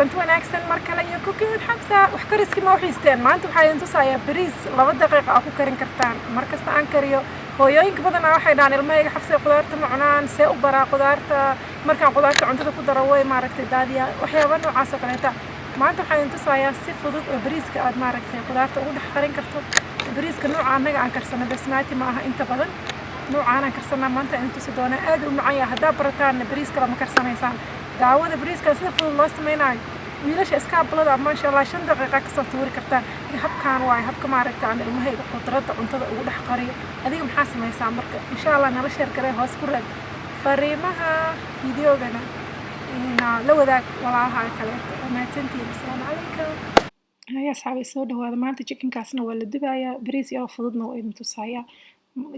Kulanti wanaagsan mar kale iyo Cooking with Xamsa. Wax kariskii ma u xiisteen? Maanta waxaa idin tusayaa bariis 2 daqiiqa aa ku karin kartaan. Mar kasta aan kariyo, hooyooyinka badanaa waxay dhahaan: "Ilmahayga, Xafsay, qudaarta ma cunaan, see u baraa qudaarta? Markaan qudaarta cuntada ku daro way maaragtay daadiyaa." Waxyaaba noocaas oo kaleeta. Maanta waxaa idin tusayaa si fudud oo bariiska aad maaragtay qudaarta ugu dhex qarin karto. Bariiska nooca annaga aan karsano basmaati ma aha, inta badan noocaan aan karsanaa maanta idin tusi doonaa. Aad u macaan yahay. Haddaa barataanna bariiska lama karsanaysaan. Daawada bariiska sida fudud loo samaynayo. Wiilasha iskaabulada, maasha Allah, 5 daqiiqa kasoo tuuri kartaan. Habkaan waayo habka maaragta aan ilmahayga qudradda cuntada ugu dhex qariyo. Adiga maxaa samaysaa? Marka insha Allah nala share garee, hoos ku reeb fariimaha, videogana la wadaag walaalaha kaleeto. Waa mahadsantihiin. Asalaamu calaykum. Haya asxaabay, soo dhawaada. Maanta chickenkaasna waa la dubayaa, bariis yaroo fududna waa idin tusayaa.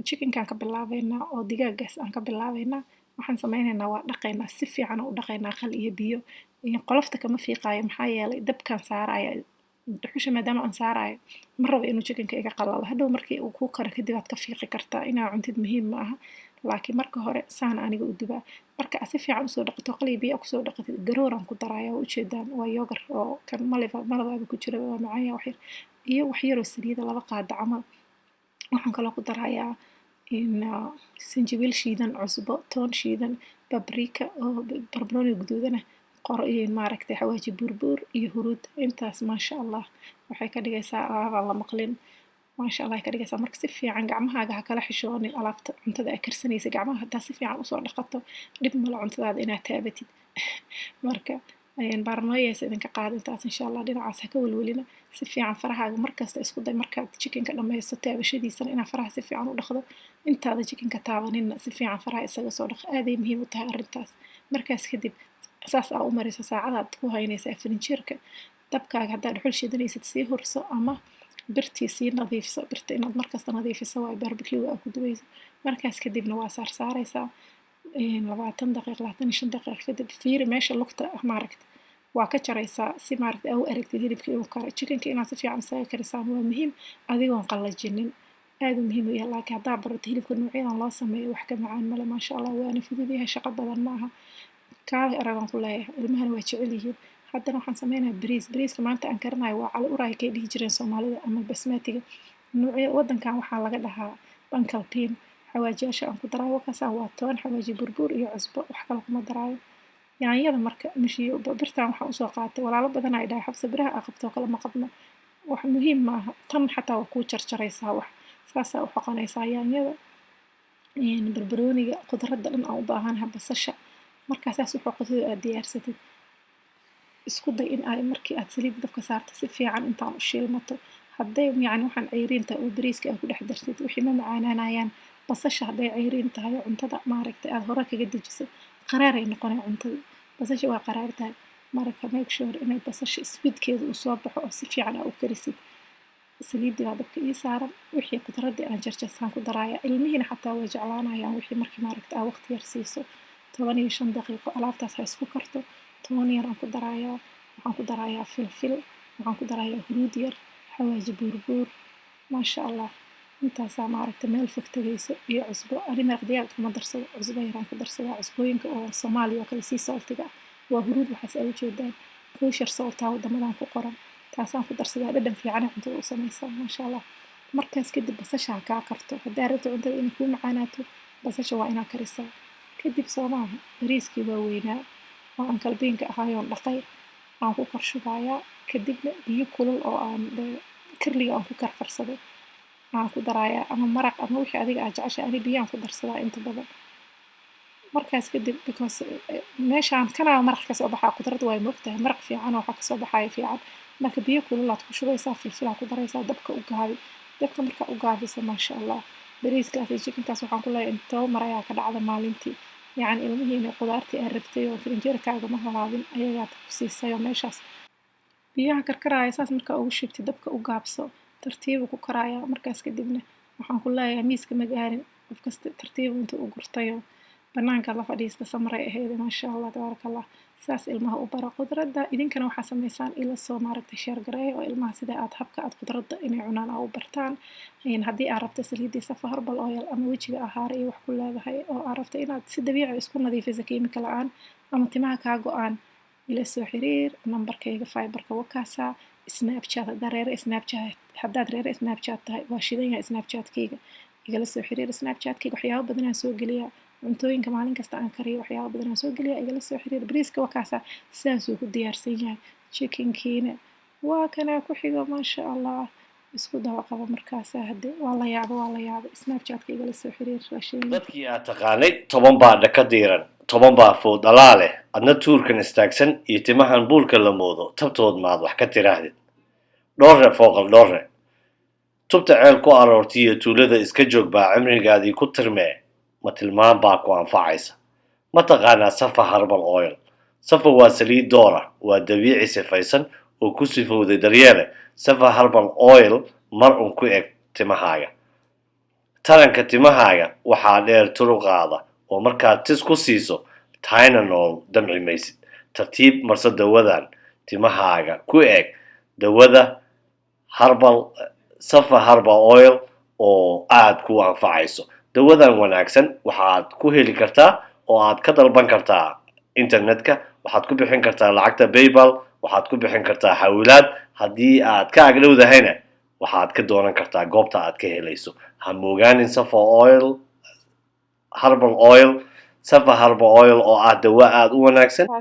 Chickenkaan ka bilaabeynaa oo digaagaas aan ka bilaabeynaa. Waxaan sameyneynaa, waa dhaqaynaa, si fiican u dhaqaynaa, khal iyo biyo. Qolofta kama fiiqaayo, maxaa yeelay dabkaan saaraya, dhuxusha maadaama aan saarayo, ma rabo inuu chickenka iga qalalo. Hadhow markii uu kuu karo kadib aad ka fiiqi kartaa. Inaa cuntid muhiim ma aha, laakiin marka hore saan aniga u dubaa. Marka aad si fiican usoo dhaqato, khal iyo biyo kusoo dhaqatid, garooraan ku daraya. Waa ujeedaan, waa yogurt oo kan maliba malabaaba ku jira, waa macaan yahay. Wax yar iyo wax yaroo saliida, 2 qaado camal. Waxaan kaloo ku darayaa in sanjabiil shiidan, cusbo, toon shiidan, paprika oo barbarooni guduudana, qoro iyo maaragtay xawaaji buurbuur iyo huruud. Intaas, maasha Allah, waxay ka dhigaysaa alaabaan la maqlin, maasha Allah ay ka dhigaysaa. Marka si fiican gacmahaaga ha kala xishoonin alaabta cuntada aad karsanaysa. Gacmaha haddaa si fiican usoo dhaqato, dhib male cuntadaada inaad taabatid. Marka baarnooyaysa idinka qaadintaas, insha Allah, dhinacaas ha ka welwelina. Si fiican farahaaga markasta isku day, markaad chickenka dhammayso taabashadiisana, inaad faraha si fiican u dhaqdo. Intaada chickenka taabaninna si fiican faraha isaga soo dhaq. Aaday muhiim u tahay arrintaas. Markaas kadib saas aa u mariso, saacadaad ku haynaysaa firinjeerka. Dabkaaga haddaad dhuxul shidanaysid, sii hurso ama birtii sii nadiifso. Birta inaad markasta nadiifiso waayo barbecue aa ku dubayso. Markaas kadibna waa saarsaaraysaa. 20 daqiiq, 25 daqiiq kadib fiiri meesha lugta, maaragta, waa ka jaraysaa si maaragta aa u aragtid hilibka inuu karo. Chickenka inaad si fiican isaga karisaan waa muhiim, adigoon qallajinin, aad u muhiim u yahay. Laakiin haddaa barato hilibka noocyadan loo sameeyo, wax ka macaan male, maasha Allah, waana fudud yahay, shaqo badan ma aha. Kaalay aragaan ku leeyahay, ilmahana waa jecel yihiin. Haddana waxaan sameynayaa bariis. Bariiska maanta aan karinayo waa cali uraay kay dhihi jireen Soomaalida ama basmaatiga. Noocya wadankan waxaa laga dhahaa Bengal bean. Xawaajiyaasha aan ku daraayo wakaasa: waa toon, xawaaji burbuur iyo cusbo. Wax kale kuma daraayo. Yaanyada marka mishiyo birtaan waxaan usoo qaatay, walaalo badan ay dhahay: "Xabsa, biraha aa qabtoo kale ma qabno." Wax muhiim maaha, tan xataa waa kuu jarjaraysaa, wax saasaa u xoqonaysaa yaanyada, barbarooniga, khudradda dhan aan u baahanahay, basasha. Markaa saas u xoqotid oo aad diyaarsatid, isku day in ay markii aad saliid dabka saarto si fiican intaan u shiilmato. Hadday yacni waxaan ceyriin tahay oo bariiska aad ku dhex dartid, wixii ma macaanaanayaan. Basasha hadday ceyriin tahay oo cuntada maaragtay aad hore kaga dejiso, qaraaray noqonay cuntadii. Basasha waa qaraar tahay. Marka make sure inay basasha sweetkeeda uu soo baxo oo si fiican aa u karisid. Saliiddii baa dabka ii saaran, wixii khudraddii aan jarjartaan ku daraaya. Ilmihiina xataa way jeclaanayaan wixii markii maaragta aa waqti yar siiso. 15 daqiiqo alaabtaas ha isku karto. Toon yar aan ku darayaa, waxaan ku darayaa filfil, waxaan ku darayaa huruud yar, xawaaji buurbuur, maasha Allah. Intaasaa maaragta meel fog tegayso iyo cusbo. Ani maraq digaag kuma darsado, cusbo yaraan ku darsadaa, cusbooyinka oo Soomaaliya oo kale sea saltiga ah. Waa huruud waxaas aa ujeedaan, kosher saltaa wadamadan ku qoran, taasaan ku darsadaa. Dhadhan fiican cuntada u samaysaa, maasha Allah. Markaas kadib basasha ha kaa karto. Haddaa rabto cuntada inay kuu macaanaato, basasha waa inaa karisaa. Kadib soo maaha bariiskii waaweynaa oo aan kalbiinka ahaayoon dhaqay aan ku kor shubayaa. Kadibna biyo kulul oo aan kirliga aan ku karkarsaday aan ku darayaa, ama maraq ama wixii adiga aad jeceshahay. Ani biyaan ku darsadaa inta badan. Markaas kadib, because meeshaan kanaa maraq kasoo baxaa, qudrad waay moogtahay, maraq fiican oo waxaa kasoo baxaya fiican. Marka biyo kululaad ku shubaysaa, filfilaa ku daraysaa, dabka u gaabi. Dabka markaa u gaabiso, maasha Allah, bariiskaas iyo chickenkaas waxaan ku leeyahay intoo mar ayaa ka dhacda maalintii. Yacni ilmihiina qudaartii aad rabtay oo firinjeerkaaga ma halaabin, ayagaad ku siisay. Oo meeshaas biyaha karkaraya saas markaa ugu shubtid, dabka u gaabso, tartiibu ku karayaa. Markaas kadibna waxaan ku leeyahay miiska ma gaarin, qof kasta tartiibu intuu u gurtayo banaanka la fadhiista. Samaray ahayd, maasha Allah, tabaaraka Allah. Saas ilmaha u bara khudradda. Idinkana waxaa samaysaan, ila soo maaragtay share gareeya oo ilmaha sida aad habka aad khudradda inay cunaan aa u bartaan. Haddii aad rabto saliiddii Safa Herbal Oil ama wejiga ahaare iyo wax ku leedahay oo aad rabto inaad si dabiici isku nadiifiso, kiimika la-aan, ama timaha kaa go-aan. Ila soo xiriir nambarkayga Viberka, wakaasaa. Snapchat haddaad reere Snapchat tahay, waa shidan yahay Snapchatkayga. Igala soo xiriir Snapchatkayga. Waxyaabo badanaan soo geliyaa, cuntooyinka maalin kasta aan kariyo, waxyaabo badanaan soo geliyaa. Igala soo xiriir. Bariiska wakaasaa, sidaasuu ku diyaarsan yahay. Chickenkiina waa kanaa ku xigo, maasha Allah, isku daba qabo. Markaasaa hadde waa la yaabo, waa la yaabo. Snapchatka igala soo xiriir, waa shidan yahay. Dadkii aad taqaanay 10 baa dhaka diiran, 10 baa foodhalaa leh, adna tuurkan istaagsan iyo timahan buulka la moodo, tabtood maad wax ka tiraahdid. Dhoorre fooqal dhoorre, tubta ceel ku aroortiyo tuulada iska joog baa cimrigaadii ku tirmee. Ma tilmaan baa ku anfacaysa? Ma taqaanaa Safa Herbal Oil? Safa waa saliid doora, waa dabiici sifaysan oo ku sifowday daryeele. Safa Herbal Oil mar un ku eg timahaaga, taranka timahaaga waxaa dheer turuqaada oo markaad tis ku siiso tayna nool damci maysid. Tartiib marso dawadan, timahaaga ku eg dawada herbal Safa Herbal Oil oo aad ku anfacayso. Dawadan wanaagsan waxaad ku heli kartaa oo aad ka dalban kartaa internetka. Waxaad ku bixin kartaa lacagta PayPal, waxaad ku bixin kartaa xawilaad. Haddii aad ka agdhowdahayna, waxaad ka doonan kartaa goobta aad ka helayso. Ha moogaanin Safa Oil, Herbal Oil, Safa Herbal Oil oo ah dawo aada u wanaagsan.